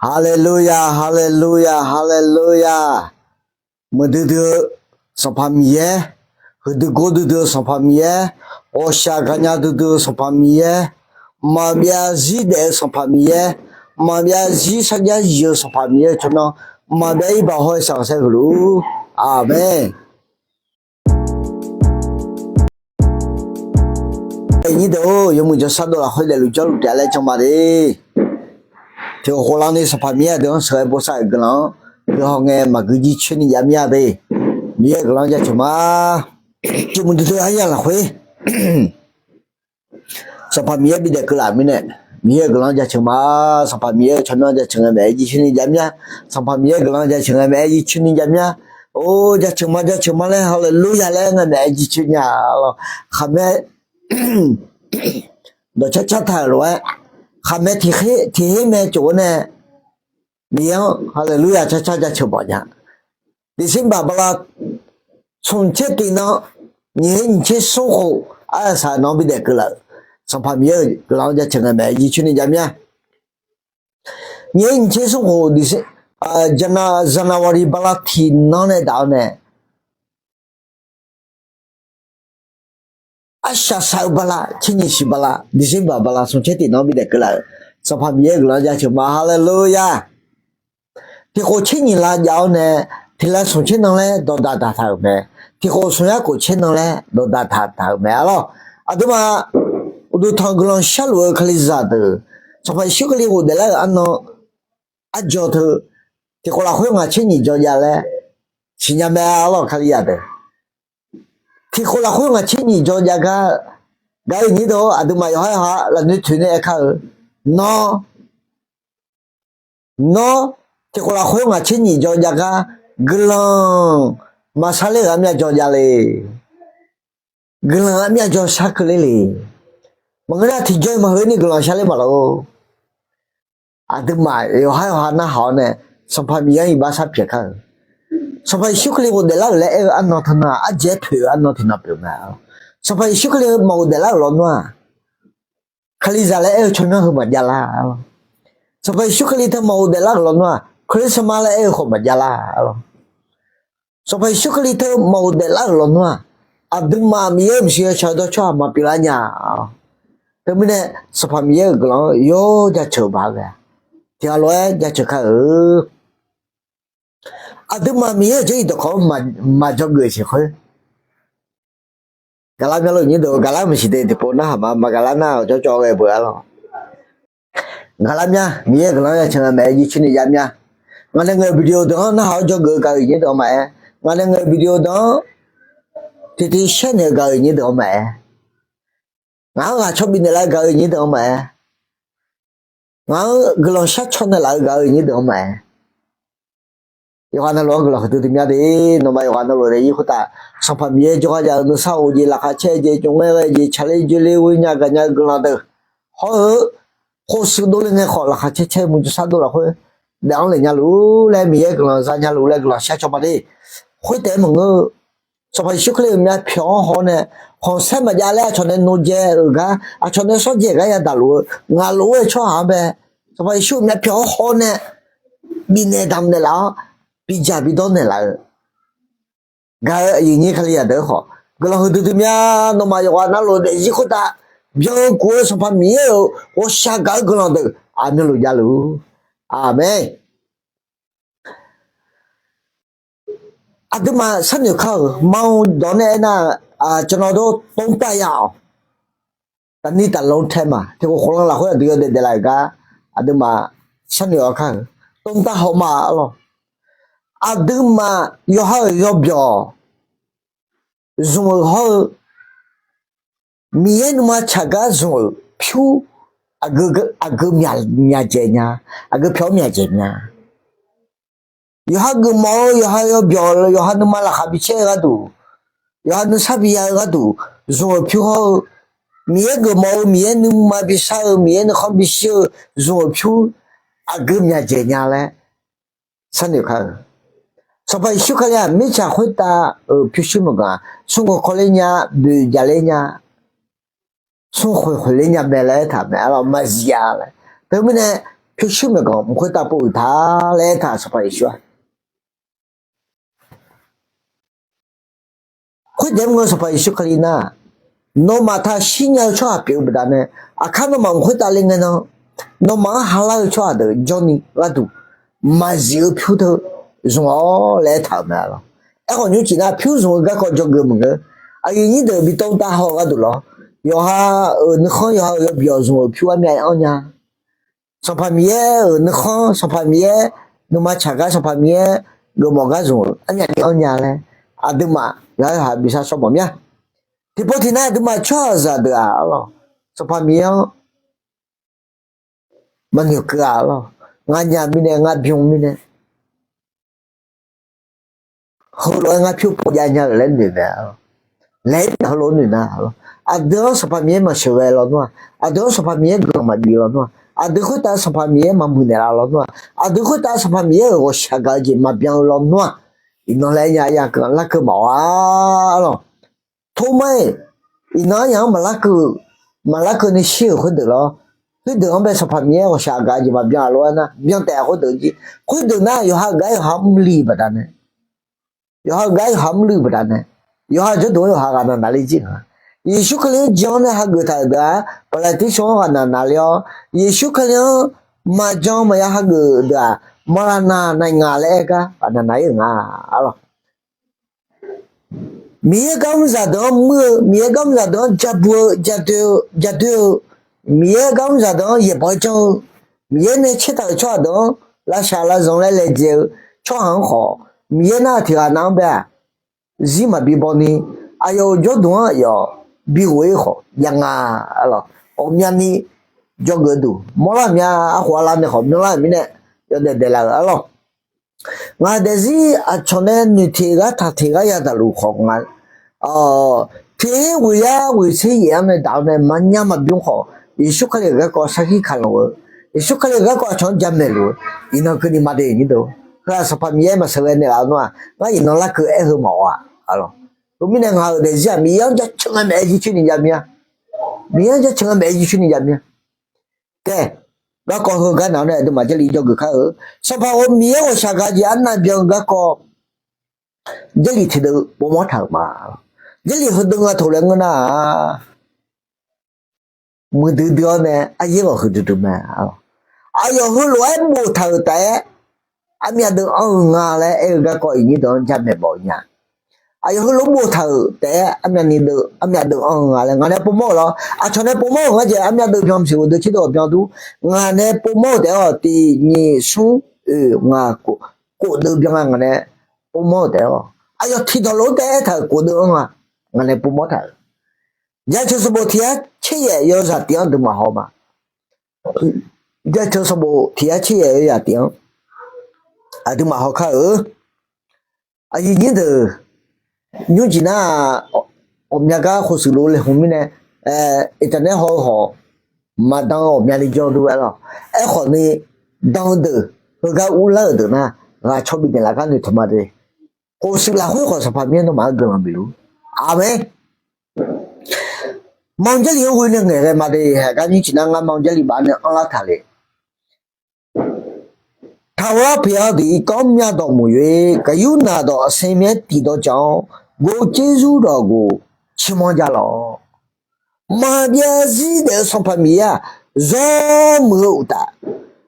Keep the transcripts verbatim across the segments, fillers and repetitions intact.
Haleluya, haleluya, haleluya. Muiqdui dui-eu Sanqpaq Miqyaer, huiqdui gordui dui-eu Sanqpaq Miqyaer, ghawqshaq gaqnya duidui-eu Sanqpaq Miqyaer, maqbyav zir daef-eu Sanqpaq Miqyaer, maqbyav zir sarjax zif-eu Sanqpaq Miqyaer-euq tsawrmyanr, maqbyav ir baq hawr-eu saqsaer huiq luf-ur. Aqmeq. Aqnyir deuq-or, yawmuiq jawrshar dov lafkhoer daefluf jawrluf taef laer jan ma de. Tiq ghawq khof lar ni Sanqpaq Miqyaer deuq-anr sheuqghae bosav-euq guiqlanq-anr guihaw ngae maqgui jircoer ni jav mir-a de. Miqyaer-euq guiqlanq-anr jaceuq ma. Yawmuiq duidui aryamq lafkhoer Sanqpaq Miqyaer bidaef keuvlaf-euq mirnae, Miqyaer-euq guiqlanq-anr jaceuq ma. Sanqpaq Miqyaer-euq tsawrmyanr jaceuq ngae maeq-aer jircoer ni jav mir-a. Sanqpaq Miqyaer-euq guiqlanq-anr jaceuq ngae maeq-aer jircoer ni jav mir-a. Or, jaceuq ma, jaceuq ma laer haleluya laer ngae maeq-aer jircoer nya lawr. Khaqmae dawqcar car taq-euq lof-aer, khaqmae tiq her mae tsof-awr nae, Miqyaer-anr haleluya car car jaceuq mawf nya. December bala smq tser tiq nan, nyiq her nyiq tser smr khof arsaq nan-anr bidaef keuvlaf-euq Sanqpaq Miqyaer-euq guiqlanq-anr jaceuq ngae maeq-aer jircoer ni jav mir-a. Nyiq her nyiq tser smr khof, January bala tiq nan nae daq-awr nae, arshaq saq-eu bala, tser nyiq siq bala, December bala smq tser tiq nan-anr bidaef keuvlaf-euq Sanqpaq Miqyaer-euq guiqlanq-anr jaceuq ma. Haleluya. Tiq khof tser nyiq la jav-awr nae, tiq la smq tser nan laer dawqdaq daqtaq-euq mae. Tiq khof smq yar khof tser nan laer dawqdaq daqtaq-euq mae arlawr. Aqduimaf uqduq tanq guiqlanq sharluf-eu Kalizaq deuq, Sanqpaq Yeqsur Kali ghofdaef lar-euq arnan arjaw teu, tiq khof lafkhoer ngaq tser nyiq jaw jav laer siqnya mae arlawr. Kalizaq deuq, tiq khof lafkhoer ngaq tser nyiq jaw jav gar, gaq-eu nyir deuq-or, aqduimaf yawqhar yawqha lafnoeq toeq nae aerkar-eu, nawr Nawr, tiq khof lafkhoer ngaq tser nyiq jaw jav gar, guiqlanq maqshar ler-euq armyav jaw jav le. Guiqlanq armyav jaw shar keuvler le. Maqngeur nar tiqjaw-iq maqheuq ni guiqlanq shar ler maqlor. Aqduimaf yawqhar yawqha narhaq-awr nae, Sanqpaq Miqyaer-anr iqbax sharpyaeq kar-eu, Sanqpaq Yeqsur Kali ghofdaef lar-euq laer aer-eu arnan teunar, ardzaeq-aer poeq-eu arnan tiqnan pyeuf mae. Sanqpaq Yeqsur Kali-eu maqghofdaef lar-euq lawnmr-aq, Kalizaq laer aer-eu tsawrmyanr heu maqjav lar. Sanqpaq Yeqsur Kali teu maqghofdaef lar-euq lawnmr-aq, Christmas laer aer-eu khawf maqjav lar. Sanqpaq Yeqsur Kali teu maqghofdaef lar-euq lawnmr-aq, aqduimaf Miqyaer-euq maqsiq yawshaq-eu dawr tsawrhaq maqpyeuf lar nya. Teumirnae, Sanqpaq Miqyaer-euq guiqlanq-anr yawr jaceuq baq-eu ghae, tiqghaq lof-aer jaceuq kar-eu. Aqduimaf Miqyaer-euq jarlif dawqkawq-anr maqdzawgeuf siq khoer, gaqlar myanr lor nyir deuq, gaqlar maqsiq de tiqpov narhaq ma. Maqgaqlar nar-aq, cawvcawv ghae beu arlawr. Gaqlar myanr, Miqyaer-euq guiqlanq-anr jaceuq ngae maeq-aer jircoer ni jav myanr. Ngaq nae ngaeq-euq video deuq-anr narhaq-awr dzawgeuf-eu gaq-euq nyir deuq-anr maqaer, ngaq nae ngaeq-euq video deuq-anr tiqtiv shaer naeq-eu gaq-euq nyir deuq-anr maqaer, ngaq-anr ghaq cawr bifnaeq laf-eu gaq-euq nyir deuq-anr maqaer, ngaq-anr guiqlanq shar caw naeq laf-eu gaq-euq nyir deuq-anr maqaer, yawqghaq navluf-anr guiqlanq huiqdui dui myanr de. Nawmaf yawqghaq navluf daefzir khoertav, Sanqpaq Miqyaer jawrgar jav-eu nuisar of jeq, laqkhaq caer jeq, jmq ngaer ghae jeq, tsaqler joerler ghoe nya gaqnya-eu guiqlanq deuq hawr-eu, khofshuif dovle ngae khawf laqkhaq caer caer muiq jawrshar dov lafkhoer daef-anr le nya luf laer, Miqyaer guiqlanq za nya luf laer guiqlanq shar caw ma de. Khoertaef-aer maqngeur-eu, Sanqpaq Yeqsur Kali-euq myavpyawq-anr haw-awr nae, khanqsaer maqjav laer aqcawq nae nodzae-euq gar, aqcawq nae shawrdzaeq gar yadaq luf-eu ngaq lof-aer tsawrhaq-anr bae, Sanqpaq Yeqsur-euq myavpyawq-anr haw-awr nae bifnaeq damq naeqlaf-awr, bidzaq bidawr naeqlaf-eu gaq-eu aqyuif nyir Kalizaq deuq-anr khawf guiqlanq huiqdui dui myanr. Nawmaf yawqghaq navluf daefzir khoertav byan-eu kuv-eu Sanqpaq Miqyaer-euq ghawqshaq gaq-eu guiqlanq deuq aqmyanluf javluf-ur. Aqmeq. Aqduimaf sharnoeq kar-euq ma-eu dawq nae aernar, ကျွန်တော်တို့ သုံးသပ်ရအောင် တနည်းတလုံးထဲမှာ tiqkhof khoflan lafkhoer aqdui yawdaef daeflaf-euq gar aqduimaf sharnoeq-awr kar-euq သုံးသပ် hawma arlawr. Aqduimaf yawqha-euq yawbyawq zmq-euq hawr-eu, Miqyaer nuima tsaq gar zmq-euq pyur aqgeu myaq dzaeq nya, aqgeu pyawq-anr myaq dzaeq nya. Yawqha geufmawf-eu yawqha yawbyawq, yawqha nuima laqkhaq bi caer-eu gharduq, yawqha nuisar bi ya-eu gharduq zmq-euq pyur hawr-eu, Miqyaer geufmawf-eu, Miqyaer nuima bi shar-eu, Miqyaer nuikhanr bi shir-eu zmq-euq pyur aqgeu myaq dzaeq nya laer sharnoeq kar-eu. Sanqpaq Yeqsur Kali-aq mirtsaq khoertav-euq pyurshuir maqganq-aq, smrkhoeq kawle nya, boeq jaqler nya, smrkhoeq khoeqler nya mae laer aertaq mae arlawr, maqzif-a laer. Teumirnae pyurshuir maeqganq mq khoertav pov-euq ta laer aertaq-euq Sanqpaq Yeqsur-aq. Khoertaef mr-eu Sanqpaq Yeqsur Kali nar, nawmaf taqshir nya-eu tsawrhaq pyeuf-eu baqdanae, aqkar nawmaf mq khoertav le ngae nan, nawmaf-anr halar-eu tsawrhaq deuq jawrni gharduq maqzif-eu pyur teu zmq-awr laer aertaq-euq mae lawq. Aerkhawf nymrcif nar pyur zmq-eu garkawv dzawgeuf maqngeur. Aqyuif nyir deuq bi tov tav haw-eu gharduq lawr, yawqha-euq nuikhanr yawqha-euq yawbyawq zmq-euq pyur armyav-aer anr nya. Sanqpaq Miqyaer-euq nuikhanr, Sanqpaq Miqyaer nuima tsaq gar, Sanqpaq Miqyaer geufmawf gar zmq-euq armyavni anr nya laer, aqduimaf yawqha yawqha bi shar shawr mawf mir-a. Tiqpov tiqnan aqduimaf tsawrhaqzaq deuq-aq arlawq, Sanqpaq Miqyaer-anr maqnoeq keuv-a arlawq. Nganyaf mirnae, ngar bym mirnae, heulof-aer ngar pyur pov jav nya-euq laer noeq mae. Laer heulof noeq nar, aqdui-anr Sanqpaq Miqyaer maqsheuqghae lawnmr-aq, aqdui-anr Sanqpaq Miqyaer guiqlanq maqbif lawnmr-aq, aqdui khoertav Sanqpaq Miqyaer maqmuiq naeqlaf lawnmr-aq, aqdui khoertav Sanqpaq Miqyaer-euq ghawqshaq gaq-eu jeq maqbyan-eu lawnmr-aq, iqnan laer nya ya keuv larkeuv mawf-a arlawq. Tormar-iq, iqnan aryaq-anr maqlarkeuv, maqlarkeuv ni shir-euq khoerdeuq lawr, khoerdeuq-anr bae Sanqpaq Miqyaer ghawqshaq gaq-eu jeq maqbyan-a lof-aer nar, byan taef-a khoerdeuq jir. Khoerdeuq nar yawqha-euq gar yawqha mrluiq baqdanae, yawqha-euq gar yawqha mrluiq baqdanae, yawqha jawrduq-anr yawqha ghaqnaq naqler jir nga. Yeqsur Kali-anr jan-awr nae hageuf taq-euq deuq-aq, Baqlaqtisawr-anr ghaqnaq naqler-awr, Yeqsur Kali-anr maqjan maqya hageuf deuq-aq, maqghaqnaq naq ngaq laer aer gar ghaqnaq naq-ir-euq nga arlawq. Miqyaer gar mr zaqdeuq-anr muir-eu, Miqyaer gar mr zaqdeuq-anr jabu-eu, jadoe-eu, jadoer-eu, Miqyaer gar mr zaqdeuq-anr yaeqbawq janr-eu, Miqyaer nae caertaq-euq tsawrhaq deuq-anr lavshaq lavzanq laer laejae-eu tsawrhaq-anr khawf, Miqyaer nar tiq ghaq nav-anr bae-aq, zir maqbi baw ni, aqyawf-euq jawrduq-anr aqyawf bi ghof-ir khawf jav nga arlawq. Ghawqmyani jawrgeuf duq mawrlar mya, arkhof arlav nae khawf myanrlar-euq mirnae yawdaef daeqlaf-euq arlawq. Ngaq daefzir aqcawq nae noeqteq gar taqteq gar yadaq luf khawf nga, tiq her ghoeqyar ghoeqtser yaef-anr nae daq-awr nae maqnya maqbymr khawf, Yeqsur Kali-euq garkawv sarkir kaqlanq-eu, Yeqsur Kali-euq garkawv aqcawq-anr jamaeq luf-eu, iqnan keuvni maqde nyir deuq. Heu-aq Sanqpaq Miqyaer maqsheuqghae naeqlaf-eu nar-aq, ngar iqnan larkeuv aer-eu maqawq-a. Heu mirnae ngaq-euq daefzir-aq Miqyaer-anr jaceuq nga maeq-aer jircoer ni jav mir-a. Miqyaer-anr jaceuq nga maeq-aer jircoer ni jav mir-a. Kae, garkawv heugar nav-awr nae aqduimaf Jarlif jawrgeuf kar-eu, Sanqpaq-euq Miqyaer ghawqshaq gaq jeq arnav byan-eu garkawv Jarlif tiqdeuv povmawr taq-euq ma. Jarlif heudeuv nga taq laer ngeur nar-aq, muiqdui dui-awr nae aryaer ghawq huiqdui dui mae. Aqyawf heulof-aer boftaq-euq taef-aer armyav deuv anr-eu nga laer aer-eu garkawv iqnyir deuq-anr jamaeq mawf-eu nya. Aqyawf heulof-aer boftaq-euq taef-aer armyavni deuv, armyav deuv anr-eu nga laer ngaq nae povmawr-euq lawr. Aqcawq nae povmawr-euq ngar jeq armyav deuv byan mq siq ghofdeuv tserdov-awq byan dur. Ngaq nae povmawr-eu taef-awr tiq nyiq smr oeq ngaq kof, kof deuv byan nga ngaq nae povmawr-euq taef-awr, aqyawf tiqdawq lof-aer taef-aer aertaq-euq kof deuv anr nga, ngaq nae povmawr taq-euq. Jaceuq sanqbof tiq yar tser yaef yawzaq tif-anr aqduimaf haw ma. Jaceuq sanqbof tiq yar tser yaef yawzaq tif-anr aqduimaf haw kar-eu. Aqyuif nyir deuq, nymrcif nar-aq, ghawqmya gar khofshuif lof laeqhmq mirnae, iqtaq naeq-aer haw-eu khawf, maqdan-eu ghawqmyani jawr dur-aer lawq. Aerkhawf ni, dan-eu deuq, heugar urlar-euq deuq nar, ghaq caw bifnaeq laf gar noeqtmq ma de. Khofshuif lafkhoer khawf Sanqpaq Miqyaer nawmaf-anr guiqlanq bifluf. Aqmeq. Manq Jarlif-anr ghoe nae ngaeqghae ma de. Haeq gar nymrcif nar ngar Manq Jarlif baf nae anrlar taq le. Taqghawqlar peuq-a deuq irkanr myav dawq moq yoe, gaqyur naq dawq saemyaer tiq dawq jaq-awr, gov tserzur dawq gov ciqmanr ja lawq. Maqbyav zir daef-eu Sanqpaq Miqyaer-aq, zawr muiq-eu uqtaf,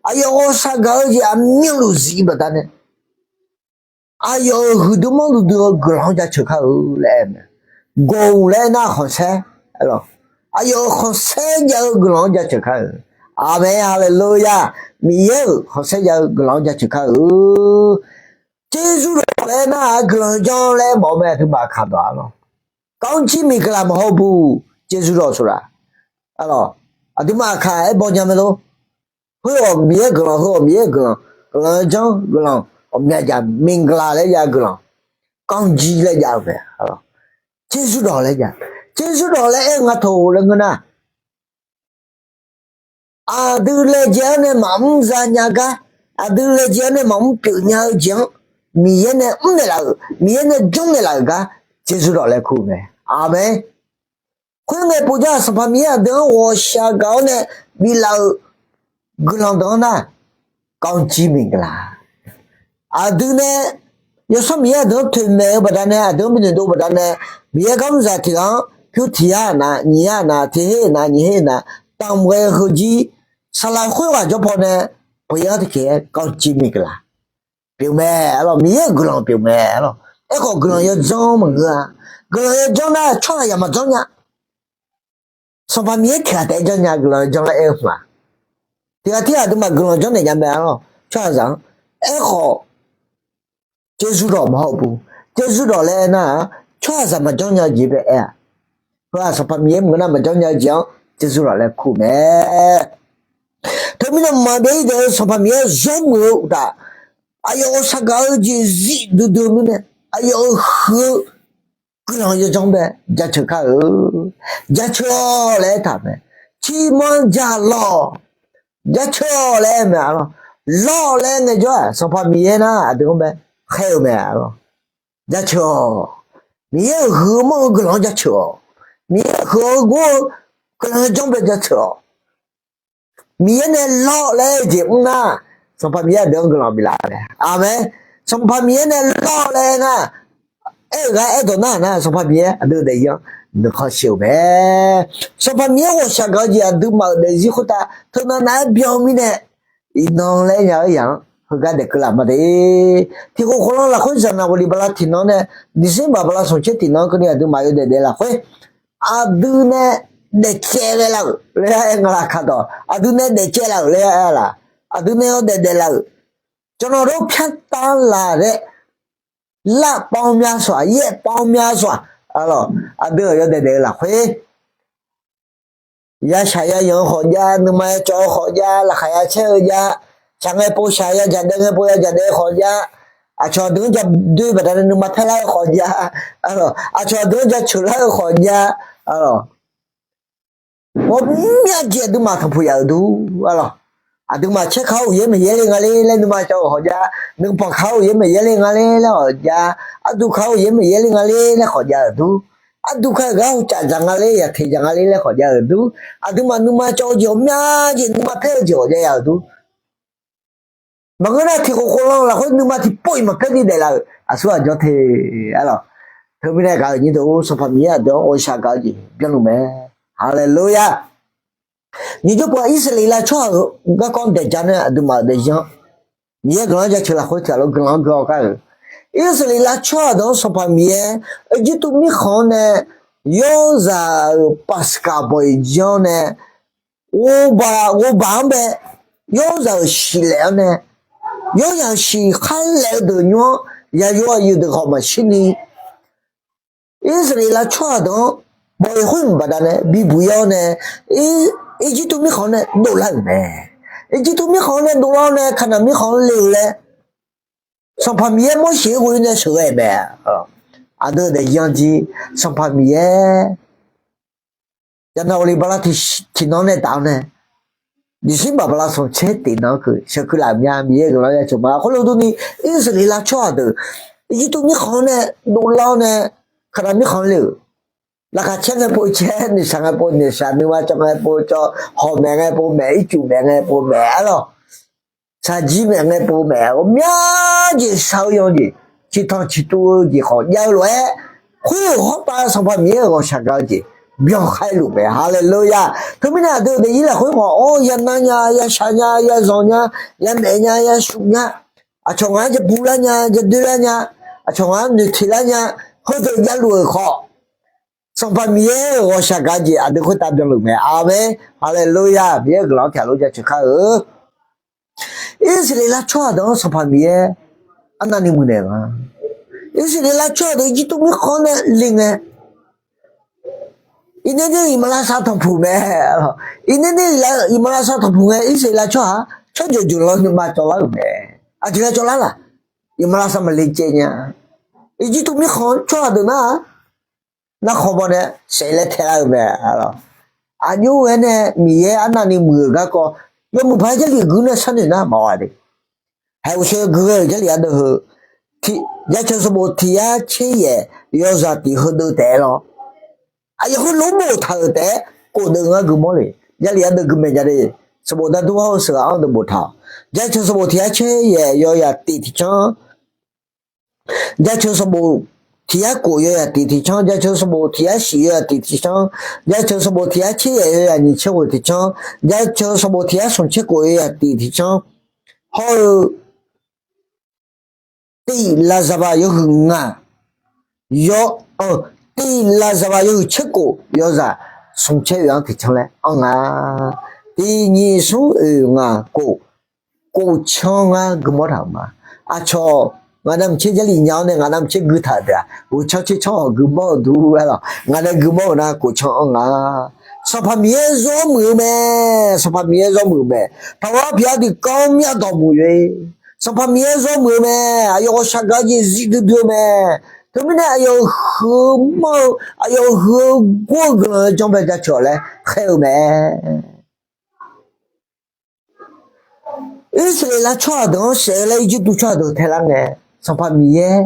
aqyawf ghawqshaq gaq-eu jeq aqmyanluf zif baqdanae, aqyawf-euq huiqdui manrdui dui-eu guiqlanq-anr jaceuq kar-eu laer aer mae. Gawq-euq laer aernar khanqsaer, aqyawf-euq khanqsaer jav-eu guiqlanq-anr jaceuq kar-eu. Aqmeq, haleluya. Miqyaer-euq khanqsaer jav-eu guiqlanq-anr jaceuq kar-eu. Tserzur dawq laer aernar-aq guiqlanq janr laer mawf-eu mae, aqduimaf aqkaq dawq-a lawq. Kavjir miqgalaq maqhaw buq, tserzur dawq saqlaq. Aqduimaf aqkaq aer baw nya mae lor. Heu-awq Miqyaer guiqlanq, heu-awq Miqyaer guiqlanq, guiqlanq janr guiqlanq, ghawqmya jaq miqgalaq laer jav guiqlanq, kavjir laer jav-eu mae. Tserzur dawq laer jav, tserzur dawq laer aer nga taq laer ngeur nar, aqdui laejae-anr nae maqmr zanya gar, aqdui laejae-anr nae maqmr pyeufnya-eu jeq-anr Miqyaer nae mrnaeq laf-euq, Miqyaer nae janrnaeq laf-euq gar tserzur dawq laer kur-eu mae. Aqmeq. Khoerngae povjar-aq Sanqpaq Miqyaer aqdui-anr ghawqshaq gaq-awr nae biflaf-euq guiqlanq deuq-anr nar, kawvjir miqlaq. Aqdui nae Yawsanr Miqyaer aqdui-anr toeqmaeq-eu baqdanae, aqdui-anr binoeqdov baqdanae, Miqyaer garmrzaq tiq ghaq-anr pyur tiq yar nar, nyiq yar nar, tiq her nar, nyiq her nar, damq ghae heujir, saqlaq khoerghaq jawr pawnae, peuq yar tiqkhaeq-aer kawvjir miqlaq pyeufmae arlawq. Miqyaer-euq guiqlanq pyeufmae arlawq. Aerkhawf guiqlanq yawdzanr maqngeur-a. Guiqlanq yawdzanr nar tsawrhaqzaq maqdzanr nya. Sanqpaq Miqyaer tiq ghaq taef-aer janrnya guiqlanq yawdzanr laer aer-eu ma. Tiq ghaq tirghaq aqduimaf guiqlanq janrnaeq nya mae arlawq, tsawrhaqzaq-anr. Aerkhawf, jeqzur dawq maqhaw bu. Jeqzur dawq laer aernar-aq, tsawrhaqzaq maqjanr nya-eu jeq bae aer-a. Heu-aq Sanqpaq Miqyaer maqngeur nar maqjanr nya-eu jeq-anr jeqzur dawq laer kur mae. Teumirnae mqmaq byav-ir daef-eu Sanqpaq Miqyaer zawr muiq-eu uqtaf, aqyawf ghawqshaq gaq-eu jeq zif duidui-eu mirnae, aqyawf-euq huiq-eu guiqlanq yawdzanr bae jaceuq kar-eu. Jaceuq-awq laer aertaq mae. Ciqmanq jaqlawq, jaceuq-awq laer aer mae arlawq. Lawr laer ngaejawr-aq Sanqpaq Miqyaer nar aqdui-anr bae khaer-eu mae arlawq. Jaceuq-awq. Miqyaer-euq huiq-eu manr-eu guiqlanq-anr jaceuq-awq. Miqyaer-euq huiq-eu gor-eu guiqlanq yawdzanr bae jaceuq-awq. Miqyaer nae lawr laer aer-eu jeq mr nar, Sanqpaq Miqyaer aqdui-anr guiqlanq biflaf mae. Aqmeq. Sanqpaq Miqyaer nae lawr laer aer nar, aer-euq gar aerdawq nar-aq nar, Sanqpaq Miqyaer aqdui-euq daefzir-anr nuikhanr sheu-eu mae. Sanqpaq Miqyaer ghawqshaq gaq-eu jeq aqduimaf-euq daefzir khoertav teunav nav-aer byan-eu mirnae, iqnan laer nya-eu yaq-anr heugar daef keuvlaf ma de. Tiq khof khof lan lafkhoer zaqnaq ghofli bala tiqnan nae, December bala smq tser tiqnan keuvni aqduimaf yawdaef daef lafkhoer, aqdui nae daefcaev ghae laf-euq laer aer nga laf kaqdawq, aqdui nae daefcaev laf-euq laer aer laf, aqdui nae yawdaef daef laf-euq, cawqnawq dawr pyar tav laf laer, lar pawv mya sawq-aq, yaer pawv mya sawq-aq, arlawq, aqdui-euq yawdaef daef-eu lafkhoer yashaq yayanq-eu khawf jav, nuima yacawv-eu khawf jav, laqkhaq yacaer-eu jav, shaq ngae pov shaq, yajaq daef ngae pov yajaq daef-eu khawf jav, aqcawq aqdui-anr ja doe baqdanae nuima paerlar-eu khawf jav, arlawq, aqcawq aqdui-anr jaceuq lar-eu khawf jav, arlawq, ghawqmya jeq aqduimaf tanqpuq yaf-euq dur, arlawq, aqduimaf caer ka-awr uqyaer maeqyaer le nga le laer nuima cawv-euq khawf jav, nuipanq ka-awr uqyaer maeqyaer le nga le laer khawf jav, arduq ka-awr uqyaer maeqyaer le nga le laer khawf jav-euq dur, arduq ka-euq gar hovcaf dzaq nga le, yaqteq dzaq nga le laer khawf jav-euq dur, aqduimaf nuima cawv-eu jeq ghawqmya jeq, nuima paer-eu jeq khawf jav ya-euq dur. Maqngeur nar tiq khof khof lan lafkhoer nuima tiqpov-iq maqpaer ni daeflaf-euq aqsur ghaq jawr te, arlawq. Teumirnae gaq-euq nyir deuq-or, Sanqpaq Miqyaer aqdui-anr ghawqshaq gaq-eu jeq byanluf mae. Haleluya! Nyiq jawr pov-aq, Irsaqleqlav tsawrhaq-euq garkawv daeq ja nae aqduimaf-euq daefzir-anr Miqyaer guiqlanq-anr jaceuq lafkhoer tiq ghaq lof guiqlanq-anr gui-awr gar-euq, Irsaqleqlav tsawrhaq deuq-anr Sanqpaq Miqyaer Erjirtuv mirkhanq-anr nae yawrzaq-euq Paqskaq bawq-iq jir-anr nae ghovbaq ghovbaq-anr bae, yawrzaq-euq shiqlaef-anr nae, yawrzaq-euq shiq khar laef-eu deuq nymr-anr yayur aqyuif deuq khawf maqshir ni, Irsaqleqlav tsawrhaq deuq-anr bawq-iq khoer baqdanae bibuq ir-awr nae, Erjirtuv mirkhanq-anr nae dovlar-euq mae. Erjirtuv mirkhanq-anr nae dovlar-awr nae Kaqnaq mirkhanq-anr le-eu laer Sanqpaq Miqyaer Morseq-anr ghoe nae sheuqghae mae. Aqdui-euq daefzir-anr jir Sanqpaq Miqyaer zaqnaq ghofle bala tiqnan nae taf-awr nae, December bala smq tser tiqnan-anr keuv sheuqkeuv laf-euq mya Miqyaer guiqlanq-anr jaceuq ma. Khoerlof durni, Irsaqleqlav tsawrhaq deuq Erjirtuv mirkhanq-anr nae dovlar-awr nae, Kaqnaq mirkhanq le-euq, laqkhaq caer ngae pov caer, noeqshaq ngae pov noeqshaq, nuima cawv ngae pov cawv, hawq maeq ngae pov maeq, ircuf maeq ngae pov maeq, arlawq, shaqjir maeq ngae pov maeq, ghawqmya jeq shaq-eu yanjeq, ciqtanq ciqtuv-eu jeq khawf jav-eu lof-aer, khoer-euq hawrpav Sanqpaq Miqyaer-euq ghawqshaq gaq-eu jeq byankhar-aer luf mae. Haleluya! Teumirnae aqdui-euq daefzir lafkhoer khawf-awr yanav nya, yashaq nya, yazanq nya, yamaef nya, yasuf nya, aqcawq ngaq-anr jabu lar nya, jadoer lar nya, aqcawq ngaq-anr noeqteq lar nya, heudeuq javluf-euq khawf, Sanqpaq Miqyaer-euq ghawqshaq gaq-eu jeq aqdui khoertav byanluf mae. Aqmeq. Haleluya! Miqyaer-euq guiqlanq-anr tiq ghaq lof jaceuq kar-eu Irsaqleqlav tsawrhaq deuq-anr Sanqpaq Miqyaer arnavni muiqnaeq-eu nga. Irsaqleqlav tsawrhaq deuq Erjirtuv mirkhanq-anr nae le ngae, iqnaer ner-eu iqmalavshav tanqpuq mae. Iqnaer ner-eu iqmalavshav tanqpuq ngae, Irsaqleqlav tsawrhaq tsawrjeuq jeuq lan nuima cawvlar-euq mae. Aqjeq ghae cawvlar laf? Iqmalavshav maqle caev nya. Erjirtuv mirkhanq tsawrhaq deuq nar-aq, narkhan baw nae saef laer taelar-eu mae. Aqjox-aer nae Miqyaer arnavni muiq-euq garkawv yawmuiq paq-aer Jarlif guir nae sharnoeq nar maqghaq de. Haeq uqshoe gui ghae-euq Jarlif ardeuv heu, Jaceuq sanqbof tiq yar tser yaef yawzaq tiq heudeuv taef-aer lawr, aqyawf khoerlof-aer boftaq-euq taef-aer khofdeuv ngar gui mawr le. Jarlif ardeuv gui maeq ja de. Sanqbof dardur hawr-eu sheuqghae-anr deuq boftaq-awq. Jaceuq sanqbof tiq yar tser yaeq yawzaq tiq tiq canr, jaceuq sanqbof tiq yar kof yawzaq tiq tiq canr, jaceuq sanqbof tiq yar shif yawzaq tiq tiq canr, jaceuq sanqbof tiq yar tser yaeq yawzaq nyiq tser ghoeq tiq canr, jaceuq sanqbof tiq yar smq tser kof yawzaq tiq tiq canr, hawr-eu tiq lafzaqbaq yawhuiq ngaq, yaw, tiq lafzaqbaq yawhuiq tser kof yawzaq smq tser oeq-anr tiq canr laer anr nga. Tiq nyiq smr oeq ngaq kof, kof canr ngar guimawr taq-euq ma. Aqcawq ngaq navmaqtser Jarlif nya-awr nae ngaq navmaqtser gui taq-euq deuq-aq, ghoeq canr tser canr-awq guimawr-eu dur-aer lawq, ngaq nae guimawr-euq nar kof canr anr nga. Sanqpaq Miqyaer zawr muiq-eu mae. Sanqpaq Miqyaer zawr muiq-eu mae. Taqghaq pyaq-a tiqkawv myavdawq muiq-eu. Sanqpaq Miqyaer zawr muiq-eu mae. Aqyawf ghawqshaq gaq-eu jeq zif duidui-eu mae. Teumirnae aqyawf-euq huiq-eu manr-eu, aqyawf-euq huiq-eu gur-eu guiqlanq-eu janrbae jaceuq-awq laer khaer-eu mae. Irsaqleqlav tsawrhaq deuq-anr saef-eu laer Irjirtuv tsawrhaq deuq taelar ngae, Sanqpaq Miqyaer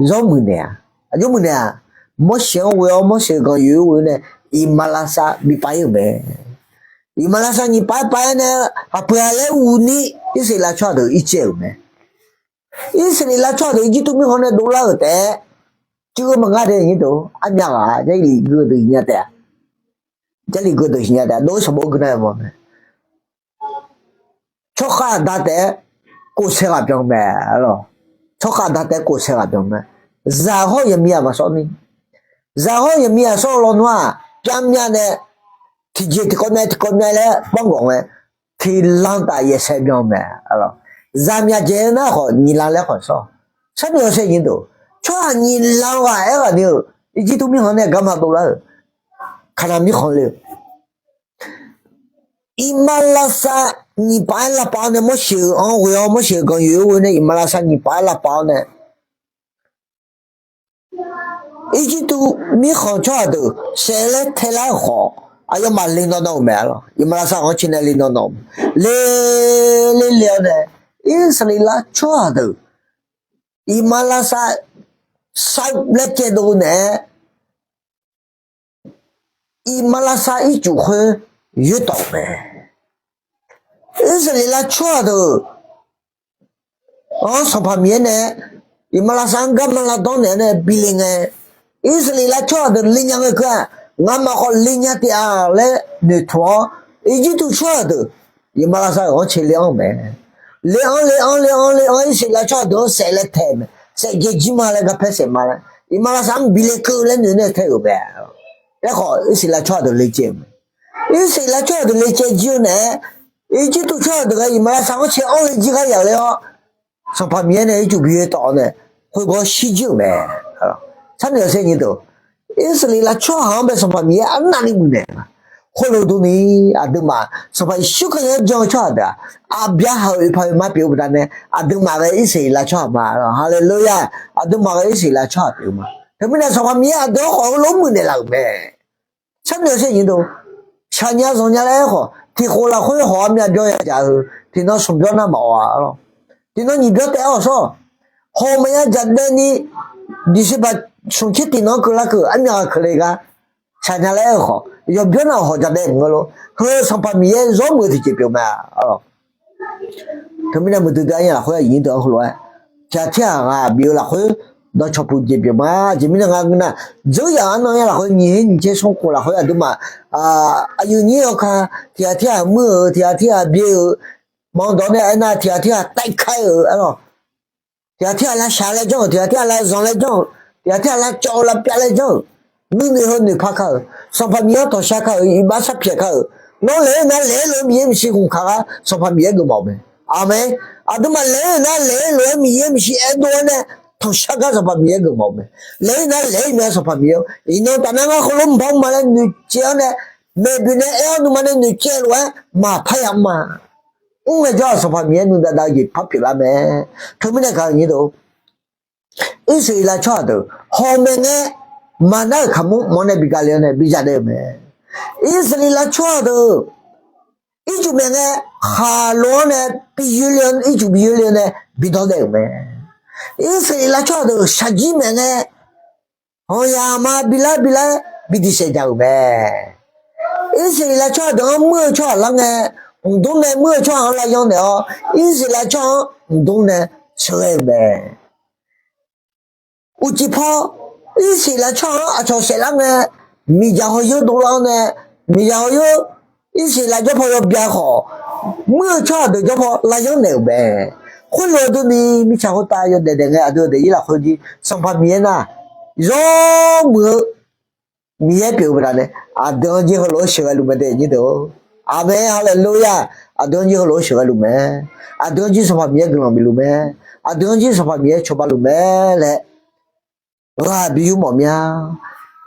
zawr muiqnaeq-a. Aqjox muiqnaeq-aq, Morseq-anr ghoe-awr Morseq-euq ganq yoeq-aer ghoe-awr nae, iqmalavshav bi pav-ir-euq mae. Iqmalavshav nyiq pav-aer pav-aer nae, haqpeuq-a laer uqni Irsaqleqlav tsawrhaq deuq ircaev-euq mae. Irsaqleqlav tsawrhaq deuq Irjirtuv mirkhanq nae dovlar-euq taef-aer, cuiv-eu maqngeur de nyir deuq, armyav ghaq Jarlif gui-eu deuq siqnya taef-a. Jarlif gui-eu deuq siqnya taef-a, dov-aer sanqbof gui nar-eu mawf mae. Tsawrkhav aqda taef-aer kof saer ghaq byan mae. Tsawrkhav aqda taef-aer kof saer ghaq byan mae. Zaq hawr-eu yaqmiqzaq maqsawr ni. Zaq hawr-eu yaqmiqzaq sawr-eu lawnmr-aq, pyar myav nae tiqjeq tiqkawv myav tiqkawv myav laer banr gawq ngae, tiqlanq taf yaef saer byan mae. Zaq myaqdzaeq-eu nar khawf nyiq lanq laer khawf sawr. Sharnoeq-awr saer nyir deuq, tsawrhaq nyiq lanq ghaq aer ghaq ni-euq Irjirtuv mirkhanq nae garma dovlar-euq, Kaqnaq mirkhanq le-eu iqmalavshav nyiq pav-aer lavpav-awr nae Morseq-euq anr ghoe-awr Morseq-euq ganq yoeq-aer ghoe nae iqmalavshav nyiq pav-aer lavpav-awr nae, Irjirtuv mirkhanq tsawrhaq deuq saef laer taelar-euq khawf, aqyawfmaf le nawr nawr-euq mae. Iqmalavshav-anr cae nae le nawr nawr-eu le, le le-awr nae, Irsaqleqlav tsawrhaq deuq iqmalavshav sar laer caevdov naeq-aer, iqmalavshav ircuf khoer yoertawf-euq mae. Irsaqleqlav tsawrhaq deuq-anr Sanqpaq Miqyaer nae iqmalavshav-anr garma lavdawr naeq-aer nae bi le ngae, Irsaqleqlav tsawrhaq deuq le nya ngae keuv-aq, ngamaf khawf le nya taef-a laer noeqtmq-awr, Irjirtuv tsawrhaq deuq iqmalavshav-euq anr cae le anr-eu mae. Le anr le anr le anr le anr Irsaqleqlav tsawrhaq deuq-anr saef laer tae-eu mae. Saef jae jir ma laer garpaer saef ma laer iqmalavshav-anr bi le keuv laer noeq nae tae-euq mae. Aerkhawf Irsaqleqlav tsawrhaq deuq le caev-eu mae. Irsaqleqlav tsawrhaq deuq le caev jir-eu naeq-aer, Irjirtuv tsawrhaq deuq ghae iqmalavshav-anr cae anr le jir ghar yaq ler-awr, Sanqpaq Miqyaer nae ircuf bi yoertawf-awr nae khoergar shir jir-euq mae. Sharnoeq-awr saer nyir deuq, Irsaqleqlav tsawrhaq-anr bae Sanqpaq Miqyaer arnavni muiqnaeq-a. Khoerlof durni, aqduimaf Sanqpaq Yeqsur Kali-anr jan-eu tsawrhaq deuq-aq, aqbyaqhaq-euq oeqpaq oeqma pyeuf-eu baqdanae aqduimaf ghae Irsaqleqlav tsawrhaq ma. Haleluya! Aqduimaf ghae Irsaqleqlav tsawrhaq pyeuf-eu ma. Teumirnae Sanqpaq Miqyaer aqdui-anr khawf heulof-aer muiqnaeq laf-euq mae. Sharnoeq-awr saer nyir deuq, shaqnya zanqnya laer aerkhawf tiqkhof lafkhoer hawq-awr myavbyawr yadzaq-eu, tiqnan smqbyawr nar maqawq-a lawr. Tiqnan nyiq byawr taef-awr sawr, hawq maqya dzaqdaev ni, December smqtser tiqnan-anr keuvlar keuv armyav ghaq keuvle gar shaqnya laer aer-eu khawf, yawqbyawr nar hawq dzaqdaev maqngeur lor. Heu Sanqpaq Miqyaer zawr muiq-eu tiqjeq pyeuf mae. Teumirnae muiqdui dui arnya lafkhoer aqyuif nyir deuq-anr heulof-aer tiqghaq tirghaq ghaq bif-eu lafkhoer dawqcawq puq jeq pyeuf ma. Aqjeq mirnae nga ngeur nar, dzeur yaf-anr nan-aer lafkhoer nyiq her nyiq tser smr khof lafkhoer aqduimaf aqyuif nyir yawkaq tiqghaq tirghaq muir-euq, tiqghaq tirghaq byae-euq, manqdawq nae aernar tiqghaq tirghaq taef ka-euq aer-awq. Tiqghaq tirghaq lavshaq laer janr-euq, tiqghaq tirghaq lavzanq laer janr-euq, tiqghaq tirghaq lavcawv-eu lavpyav laer janr-euq, nuinoeq heu noeqpar kar-euq, Sanqpaq Miqyaer-anr tanqshar kar-euq, iqbax sharpyaeq kar-euq, nawr laeq-aer nar laeq-aer lof-aer Miqyaer maeqshi ghofkaq gar Sanqpaq Miqyaer geufmawf-eu mae. Aqmeq. Aqduimaf laeq-aer nar laeq-aer lof-aer Miqyaer maeqshi aerdov-aer nae tanqshar gar Sanqpaq Miqyaer geufmawf-eu mae. Laeq-aer nar laeq-aer mae Sanqpaq Miqyaer-or, iqnan tafnar ngar heulof mqpar mqma laer noeqcaev-awr nae maeqboeq nae aer-awr nuima nae noeqcaev lof-aer maqpar yaf ma. Mr ngaejawr-aq Sanqpaq Miqyaer nuidav dav-eu jeq par pyeuflar mae. Teumirnae gaq-eu nyir deuq, Irsaqleqlav tsawrhaq deuq hawq maeq ngae, maqnar-euq kaqmur mawr nae bi gale-awr nae bi zadaev-euq mae. Irsaqleqlav tsawrhaq deuq ircuf maeq ngae, khaqlo-anr nae bi yoerle-awr ircuf bi yoerle-awr nae bi dawrdaev-euq mae. Irsaqleqlav tsawrhaq deuq shaqjir maeq ngae, hawq yaq ma bilar bilar bi diqsaef dzaq-euq mae. Irsaqleqlav tsawrhaq deuq-anr muir-eu tsawrhaq lar ngae, mqdmr nae muir-eu tsawrhaq-anr lav yanr naeq-awr, Irsaqleqlav tsawrhaq-anr mqdmr nae sheuqghae-euq mae. Uqcif paw, Irsaqleqlav tsawrhaq-anr aqcawq saeflar ngae, miqdzaq hawyoer dovlar-awr nae, miqdzaq hawyoer Irsaqleqlav jawr paw yawbya khawf, muir-eu tsawrhaq deuq jawr paw lav yanr naeq-euq mae. Khoerlof-aer durni, mirtsaq khoertav yawdaef daef ngae, aqdui-euq daefzir lafkhoer jir Sanqpaq Miqyaer nar, yawmuiq-eu Miqyaer pyeuf-eu baqdanae, aqdui-anr jir heulof-aer sheuqghae luf mae de nyir deuq-or. Aqmeq, haleluya. Aqdui-anr jir heulof-aer sheuqghae luf mae. Aqdui-anr jir Sanqpaq Miqyaer guiqlanq bif luf mae. Aqdui-anr jir Sanqpaq Miqyaer cawba luf mae laer ghaq bi yur mawf mya.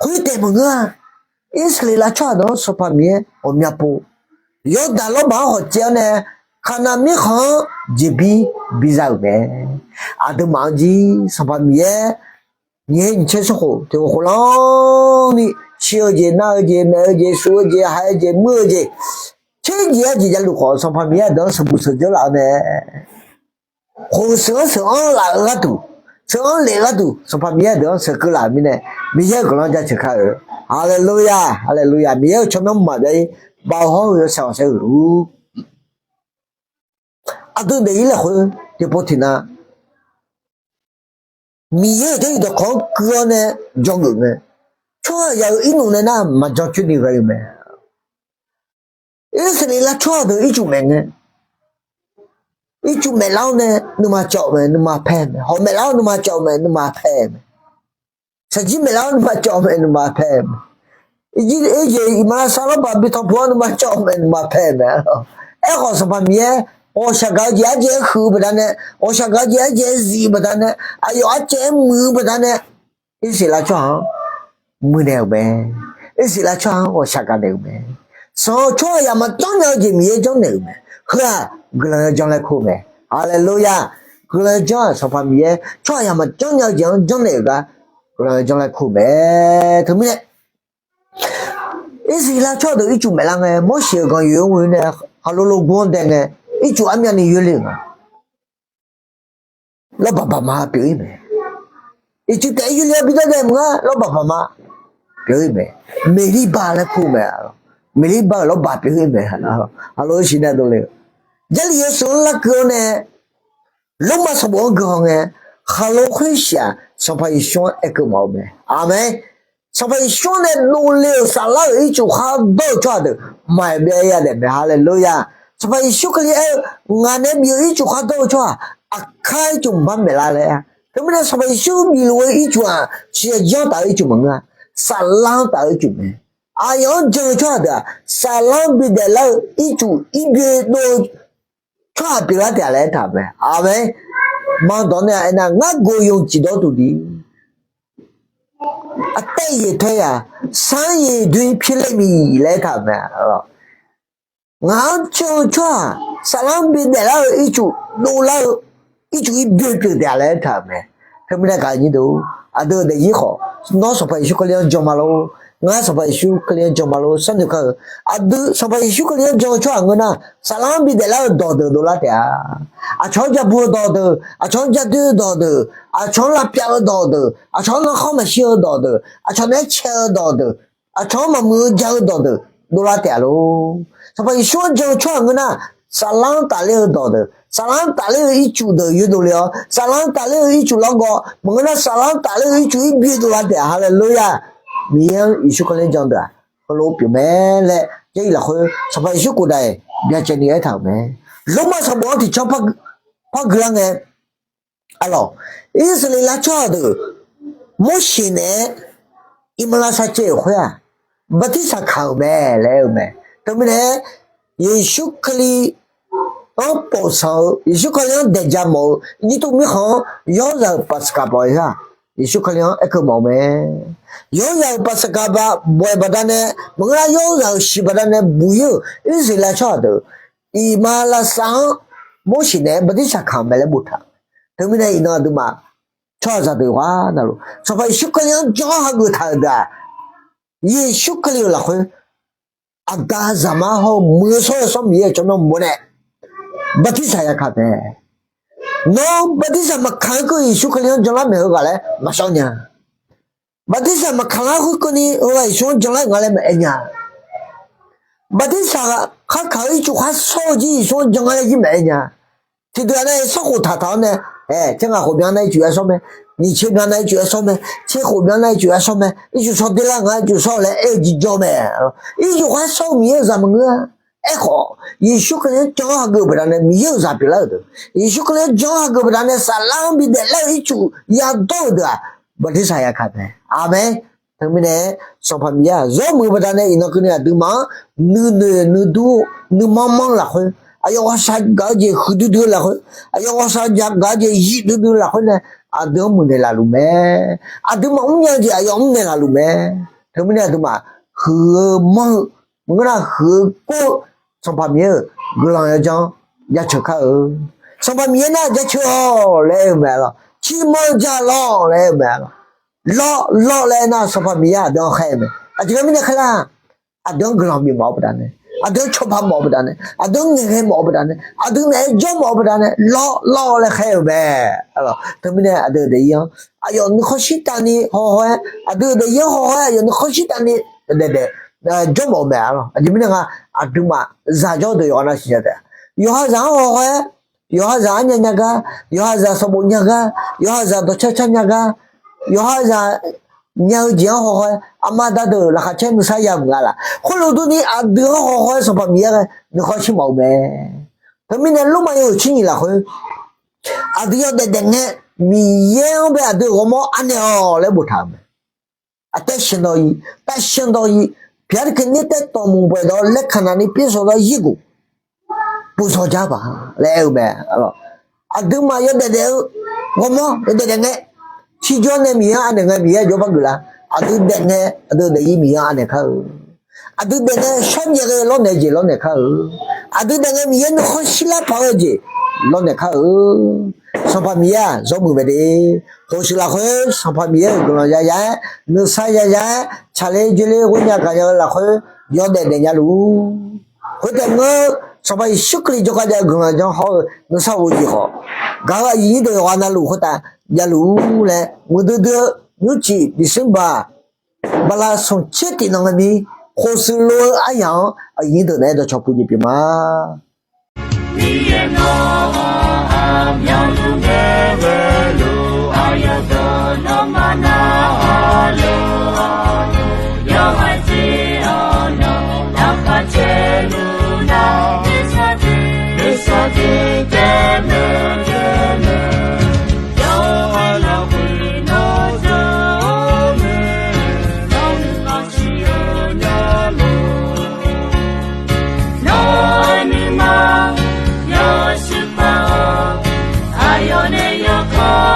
Khoertaef maqngeur-a. Irsaqleqlav tsawrhaq deuq-anr Sanqpaq Miqyaer ghawqmya pov, Yawrdaq lawrbaq-anr hawq caev-awr nae, Kaqnaq mirkhanq-anr jeqbir biza-euq mae. Aqduimaf-anr jir Sanqpaq Miqyaer nyiq her nyiq tser sanrkhof tiq khof khof lanr ni, shir-eu jeq, nar-eu jeq, maeq-eu jeq, suf-eu jeq, haiq-eu jeq, muir-eu jeq, tser jeq arjeq javluf khawf, Sanqpaq Miqyaer aqdui-anr sheuqbuq sheuqdzeur laf-awr nae, khof sheuq-anr sheuq-anr laf-eu gharduq, sheuq-anr lef-eu gharduq, Sanqpaq Miqyaer aqdui-anr sheuqkeuv laf-euq mirnae, Miqyaer-euq guiqlanq jaceuq kar-eu. Haleluya, haleluya. Miqyaer-euq tsawrmyanr maqbyav-ir, baoq hawr-eu yawshaef khanqsaer-euq luf. Aqdui daefzir lafkhoer tiqpov tiqnav, Miqyaer-euq jarlif dawqkawq-anr kuiv-awr nae jangeuf ngae, tsawrhaqzaq-euq irnmf nae nar maqjan coer ni ghae-eu mae. Irsaqleqlav tsawrhaq deuq ircuf maeq ngae, ircuf maeqlar-awr nae nuima cawv mae, nuima pae mae. Hawq maeqlar-awr nuima cawv mae, nuima pae mae. Shaqjir maeqlar-awr nuima cawv mae, nuima pae mae. Irjir irjeq iqmalavshav lawrbaq bi tanqpuq-awr nuima cawv mae, nuima pae mae. Aerkhawf Sanqpaq Miqyaer ghawqshaq gaq-eu jeq arjaev-aer huiq-eu baqdanae, ghawqshaq gaq-eu jeq arjaev-aer zif-eu baqdanae, aqyawf arcaev-aer muiq-eu baqdanae, Irsaqleqlav tsawrhaq-anr muiqnaeq-euq mae. Irsaqleqlav tsawrhaq-anr ghawqshaq gaq naeq-euq mae. Sanq-eu tsawrhaqzaq maqjanr nya-eu jeq Miqyaer janrnaeq-euq mae. Heu-aq guiqlanq yawjanr laer kur-eu mae. Haleluya! Guiqlanq yawjanr-aq Sanqpaq Miqyaer tsawrhaqzaq maqjanr nya-eu jeq-anr janrnaeq-euq gar guiqlanq yawjanr laer kur-eu mae. Teumirnae Irsaqleqlav tsawrhaq deuq ircuf maeqlar ngae, Morseq-euq ganq yoeq-anr ghoe nae khaqlo lo gur-anr dae ngae, ircuf armyavni yoerle-euq nga. Lawrbaq baqma pyeuf-ir mae. Ircuf taef-aer yoerle-awr bi dawrdae maqngar lawrbaq baqma pyeuf-ir mae. Meqlirba laer kur-eu mae. Meqlirba-euq lawrbaq pyeuf-ir mae. Aqlo-eu siqnae dovle-eu Jarlif yawshuif-anr larkeuv-awr nae, Lormav sanqbof-anr guihaw ngae, khaqlo khoershif-aq Sanqpaq Yeqsur-anr aerkeuv mawf-eu mae. Aqmeq. Sanqpaq Yeqsur-anr nae dovle-euq saflar-euq ircuf khar dawr-eu tsawrhaq deuq maqbyav-ir yadaef mae. Haleluya! Sanqpaq Yeqsur Kali aer-eu, ngaq nae bif-eu ircuf khar dawr-eu tsawrhaq aqkar ircuf mqbar maeqlar laer-a. Teumirnae Sanqpaq Yeqsur bifluf-eu ircuf-aq, siqyaq janr taf-eu ircuf maqngeur-a. Saflar-anr taf-eu ircuf mae. Aqyawf-anr jan-eu tsawrhaq deuq-aq, saflar-anr bidaef lar-eu ircuf irbyoe dov-eu tsawrhaq pyeuflar taef-a laer aertaq-euq mae. Aqmeq. Maqdawq nae-aq aernar, ngar ကိုယ်ယုံကြည်သောသူသည် အသက်ရည် ထွက်ရာ စမ်းရေတွင်း ဖြစ်လိမ့်မည် laer aertaq-euq mae. Ngaq-anr jan-eu tsawrhaq, saflar-anr bidaef lar-eu ircuf dovlar-eu ircuf irbyoe pyeuf taef-a laer aertaq-euq mae. Teumirnae gaq-eu nyir deuq, aqdui-euq daefzir khawf, nawr Sanqpaq Yeqsur Kali-anr jan ma lor. Ngar Sanqpaq Yeqsur Kali-anr jan ma lor. Sharnoeq kar-eu, aqdui Sanqpaq Yeqsur Kali-anr jan-eu tsawrhaq ngeur nar, saflar-anr bidaef lar-eu dawqdeuq dovlar taef-a. Aqcawq-anr ja bu-eu dawqdeuq, aqcawq-anr ja doer-eu dawqdeuq, aqcawq-anr lavpyav-eu dawqdeuq, aqcawq-anr narkhawr maqshir-eu dawqdeuq, aqcawq naeq-aer cae-eu dawqdeuq, aqcawq-anr maqmuiq-eu ja-eu dawqdeuq dovlar taef-a lor. Sanqpaq Yeqsur-anr jan-eu tsawrhaq ngeur nar, saflar-anr tafler-eu dawqdeuq, saflar-anr tafler-eu ircuf deuq yurdov le-awr, saflar-anr tafler-eu ircuf lawrgawv maqngeur nar, saflar-anr tafler-eu ircuf irbyoe dovlar taef-a. Haleluya! Miqyaer-anr Yeqsur Kali-anr jan deuq-aq heulof-aer pyeuf mae laer Jarlif lafkhoer Sanqpaq Yeqsur khofdaq-iq byacaevni aertaq-euq mae. Lormav sanqbof-anr tiqcanr par guilar ngae, arlawq, Irsaqleqlav tsawrhaq deuq Morseq naeq-aer iqmalavshav caev-euq khoer-aq, bartirsaq kaq-euq mae laer aer-eu mae. Teumirnae Yeqsur Kali-anr pofsanq-eu, Yeqsur Kali-anr daeq ja mawf-eu Iqnyir Tov mirkhanq-anr Yawrzaq-euq Paqsaqkaq bawf-eu her-aq, Yeqsur Kali-anr aerkeuv mawf-eu mae. Yawrzaq-euq Paqsaqkaq bawf-eu baqdanae maqngeur nar, Yawrzaq-euq shiq baqdanae buq-ir-euq Irsaqleqlav tsawrhaq deuq iqmalavshav-anr Morseq naeq-aer bartirsaq kaq-euq mae laer boftaq-euq. Teumirnae iqnan aqduimaf tsawrhaqzaq deuq yawqghaq navluf Sanqpaq Yeqsur Kali-anr jan-awr hageuf taq-euq deuq-aq, Yeqsur Kali-euq lafkhoer Aqda, Zaqmar hawr-eu Muiq-eu shawr-eu Yawsanr Miqyaer-euq tsawrmyanr mawf nae bartirsaq ya kaq mae. Nawr bartirsaq maqkaq-eu keuv Yeqsur Kali-anr janlar maeq-eu ghaq laer maqshawr nya. Bartirsaq maqkaq lar khoerkeuvni heughaq Yeqsur-anr janlar-euq nga laer maqaer nya. Bartirsaq Kharkaq-eu ircuf khar shawr-eu jir Yeqsur-anr jan-aer jir maeq-aer nya. Tiqdeuq-aq nar-aer, sarkhof taqtaq-awr nae, aer, tser ngaq khof byan nar ircuf yar shawr mae, nyiq tser byan nar ircuf yar shawr mae, tser khof byan nar ircuf yar shawr mae, ircuf shawr derlar nga ircuf shawr laer aer-eu jir jawr mae. Ircuf khar shawr-eu Miqyaer-euq zaq maqngeur-a. Aerkhawf, Yeqsur Kali-anr jan-anr hageuf-eu baqdanae Miqyaer-euq zaq pyeuflar-euq deuq, Yeqsur Kali-anr jan-anr hageuf-eu baqdanae saflar-anr bidaef lar-eu ircuf yadawr-euq deuq-aq, baqdirsaq yaka mae. Aqmeq. Teumirnae, Sanqpaq Miqyaer-aq zawr muiq-eu baqdanae iqnan keuvni aqduimaf-anr nuinoeq nuidur nuimanr manr-eu lafkhoer, aqyawf ghawqshaq gaq-eu jeq huiqdui dui-eu lafkhoer, aqyawf ghawqshaq gaq-eu jeq zifdui dui-eu lafkhoer nae, aqdui-anr muiqnaeq laf luf mae. Aqduimaf mrnya-eu jeq aqyawf mrnaeq laf luf mae. Teumirnae aqduimaf huiq-eu manr-eu, maqngeur nar huiq-eu kov-eu Sanqpaq Miqyaer-euq guiqlanq yawdzanr-anr jaceuq kar-eu. Sanqpaq Miqyaer nar jaceuq-awq laer aer-eu mae lawq. Ciqmanq ja lawq laer aer-eu mae lawq. Lawr lawr laer aernar Sanqpaq Miqyaer aqdui-anr khaer-eu mae. Aqjeq mirnae khaerlar, aqdui-anr guiqlanq bifmawf-eu baqdanae, aqdui-anr cawba mawf-eu baqdanae, aqdui-anr ngaeqghae mawf-eu baqdanae, aqdui naeq-aer jawr mawf-eu baqdanae lawr lawr laer khaer-eu mae. Teumirnae aqdui-euq daefzir-anr aqyawf nuikhanr shirtav ni haw haw-aer, aqdui-euq daefzir-anr haw haw-aer aqyawf nuikhanr shirtav ni daef daef jawr mawf-eu mae. Aqjeq mirnae nga, aqduimaf zaq jawr-eu deuq yawqghaq nar siqnya taef, yawqha zaq-anr haw haw-aer, yawqha zaq-anr nya nya gar, yawqha zaq sanqbof nya gar, yawqha zaq dawqcar car nya gar, yawqha zaq nya-eu jeq-anr haw haw-aer aqma da deuq laqkhaq caer nuisar ya mq nga laf. Khoerlof durni aqdui-anr haw haw-aer Sanqpaq Miqyaer ghae nuikhanr shir mawf-eu mae. Teumirnae Lormav yawhuiq tser nyiq lafkhoer, aqdui yawdaef daef ngae, Miqyaer-anr bae aqdui-euq ghawrmawr anaeq-awq laer boftaq-euq mae. Aqtaev sheuqdawq-iq, taev sheuqdawq-iq, pyaq tiqkeuv nir taev tawq muiq baeq dawq laer kaqnaq ni pyersawq dawr yirguf puvzawq jar baq laer aer-eu mae. Aqduimaf yawdaef daef-eu ghawrmawr yawdaef daef ngae, tiqjawr nae Miqyaer-anr anaeq ngae Miqyaer jawr par geuflar. Aqdui daef ngae, aqdui daefzir Miqyaer-anr anaeq kar-eu. Aqdui daef ngae shawrjaev ghae lawrnaeq jeq lawrnaeq kar-eu. Aqdui daef ngae Miqyaer nuikhanr shirlar paq-eu jeq lawrnaeq kar-eu. Sanqpaq Miqyaer-aq zawr muiq mae de. Khof shuif lafkhoer Sanqpaq Miqyaer-euq guiqlanq yaya-aer, nuisar yaya-aer, tsaqler dzoerler ghoer nya gaqnya-eu lafkhoer yawdaef daef nya luf-ur. Khoertaef ngeur, Sanqpaq Yeqsur Kali jawrgar jav-eu guiqlanq janr hawr-eu nuisar ghof jeq khawf, gaq-eu aqyuif nyir deuq yawqghaq navluf khoertav javluf-ur laer muiqdui dui-eu nymrcif December bala smq tser tiq nan ngae mir, khof shuif lof-eu aryaq-anr aqyuif nyir deuq naeq-aer dawqcawq puq jeq pyeuf ma. Miqyaer nawr-aq aqmyanluf ngae ghaeluf, aqyawf deuq nawmaf nar-aq luf-awr, yawqghaq jeq-awr nawq laqkhaq caer luf nar, nuisar jeq, nuisar jeq taef maeq taef maeq, yawqghaq lafkhoer nawr jawr-eu mae, nawr nuima siq-eu nya lor. Nawr-euq nuima yawshuif paq-awr, aqyawf nae yawkawr